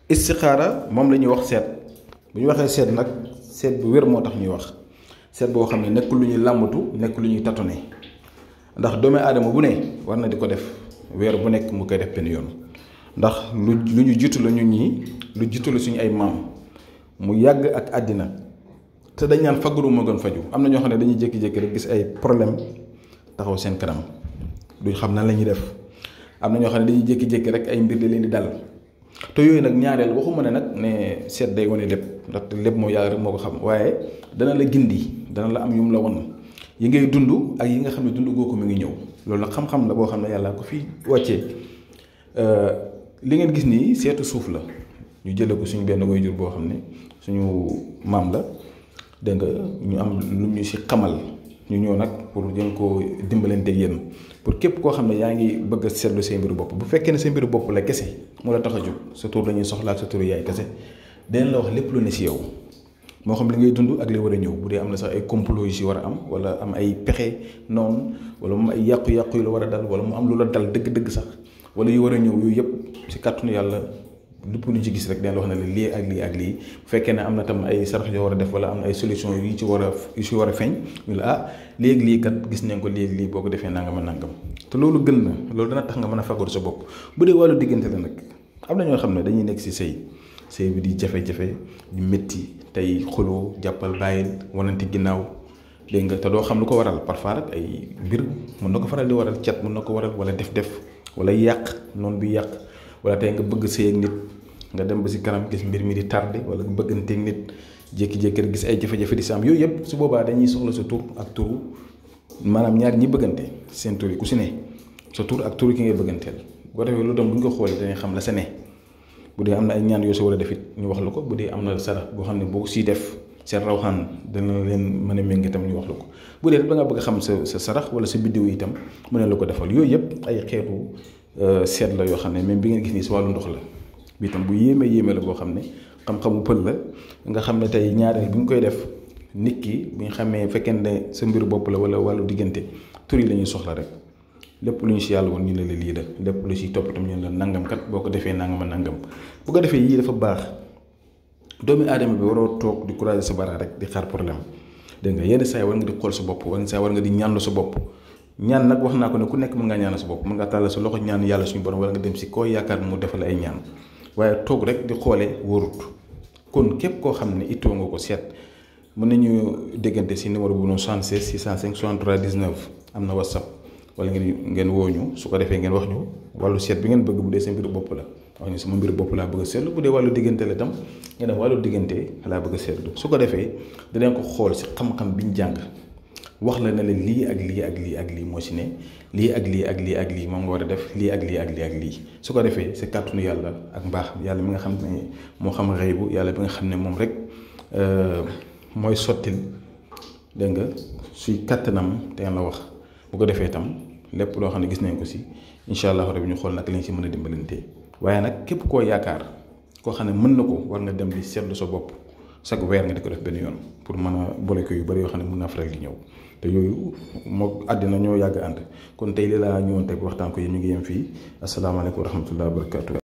istixaara moom la ñuy wax seet bu ñu waxee seet nag seet bu wér moo tax ñuy wax seet boo xam ne nekkul lu ñuy làmbatu nekkul lu ñuy tatone ndax doomu aadama bu ne war na di ko def weer bu nekk mu koy def benn yoon ndax lu ñu jiitu la ñun ñii lu jiitu la suñu ay maam mu yàgg ak àddina te dañ naan fagaru moo gën faju am na ñoo xam ne dañuy jékki-jékki rek gis ay problème taxaw seen kanam duñ xam nan la ñuy def am na ñoo xam ne dañuy jékki-jékki rek ay mbir di leen di dal te yooyu nag ñaareel waxuma ne nag ne seet day wane lépp ndaxte lépp moo yàlla rek moo ko xam waaye dana la gindi dana la am yum la won yi ngay dund ak yi nga xam ne dund goo ko mi ngi ñëw loolu nag xam-xam la boo xam ne yàlla ko fi wàccee li ngeen gis nii seetu suuf la ñu jëlee ko suñu benn waajur boo xam ne suñu maam la dégg nga ñu am lu ñu si xamal ñu ñëw nag pour jëm koo dimbalante ak yéen pour képp koo xam ne yaa ngi bëgg a seetlu say mbiru bopp bu fekkee ne sa mbiru bopp la kese moo la tax a jóg sa tur la ñuy soxla ak sa turu yaay kese dinañ la wax lépp lu ne si yow moo xam li ngay dund ak li war a ñëw bu dee am na sax ay complot yu si war a am wala am ay pexe noonu wala mu ay yàqu-yàqu yu la war a dal wala mu am lu la dal dëgg-dëgg sax wala yu war a ñëw yooyu yëpp si kàttanu yàlla lépp lu ci gis rek dinañ la wax ne la lii ak lii ak lii bu fekkee ne am na tam ay sarax yoo war a def wala am na ay solution yu ci war a feeñ ñu la ah léegi lii kat gis nañ ko léegi lii boo ko defee nangam nangam te loolu gën na loolu dana tax nga mën a fagaru sa bopp bu dee wàllu diggante la nag am na ñoo xam ne dañuy nekk si sëy bi di jafe-jafe di métti tey xuloo jàppal bàyyil wanante ginnaaw dégg nga te doo xam lu ko waral parfois rek ay mbir mën na ko faral di waral cat mën na ko waral wala def wala yàq noonu bi yàq wala tey nga bëgg sëy ak nit nga dem ba si kanam gis mbir mi di tardé wala nga bëgganteeg nit jékki-jékki rek gis ay jafe-jafe di si am yooyu yëpp su boobaa dañuy soxla sa tur ak turu maanaam ñaar ñi bëggante seen tur yi ku si ne sa tur ak turu ki ngay bëgganteel boo defee lu doon bu ñu ko xoolee dañuy xam la sa ne bu dee am na ay ñaan yoo si war a def it ñu wax la ko bu dee am na sarax boo xam ne boo siy def seen rawxaan dana leen mën a méngee itam ñu wax la ko bu dee da nga bëgg a xam sa sarax wala sa biddiw yi itam mën na la ko defal yooyu yëpp ay xeetu seet la yoo xam ne même bi ngeen gis nii si wàllu ndox la bi itam bu yéeme la boo xam ne xam-xamu pël la nga xam ne tey ñaareel bi ñu koy def nit ki bu ñu xamee fekkee ne sa mbiru bopp la wala wàllu diggante tur yi la ñuy soxla rek lépp lu ñu si yàlla woon ñu ne la lii la lépp lu si topp itam ñu ne la nangam kat boo ko defee nangam ak nangam bu ko defee yii dafa baax doomi aadama bi waroo toog di courage sa bara rek di xaar problème dégg nga yenn saa yi war nga di xool sa bopp yenn saa yi war nga di ñaanlu sa bopp ñaan nag wax naa ko ne ku nekk mën ngaa ñaanal sa bopp mën ngaa tàllal sa loxo ñaan yàlla suñu borom wala nga dem si koo yaakaar mu defal ay ñaan waaye toog rek di xoolee wóorut kon képp koo xam ne ittoo nga ko seet mën nañu déggante si numéro bu noonu 76 605 63 19 am na whatsapp wala ngeen woo ñu su ko defee ngeen wax ñu wàllu seet bi ngeen bëgg bu dee seen mbiru bopp la wax ñu sama mbiru bopp laa bëgg a seetlu bu dee wàllu diggante la tam ngeen dem wàllu diggante laa bëgg a seetlu su ko defee dinañ ko xool si xam-xam biñ jàng wax la ne la lii ak lii ak lii ak lii moo si ne lii ak lii ak lii ak lii moom nga war a def lii ak lii ak lii ak lii su ko defee si kàttanu yàlla ak mbaax yàlla mi nga xam ne moo xam xëy bu yàlla bi nga xam ne moom rek mooy sottil dégg nga suy kàttanam te la wax bu ko defee itam lépp loo xam ne gis nañ ko si incha allah rabi ñu xool nag lañ si mën a dimbalantee waaye nag képp koo yaakaar koo xam ne mën na ko war nga dem di seetlu sa bopp chaque weer nga di ko def benn yoon pour mën a bloqué yu bari yoo xam ne mën naa faral di ñëw te yooyu moo àddina ñoo yàgg ànd kon tey li laa ñëwoon teg waxtaan ko yéen ñu ngi yem fii asalaamaaleykum wa rahmatulah wa barakatu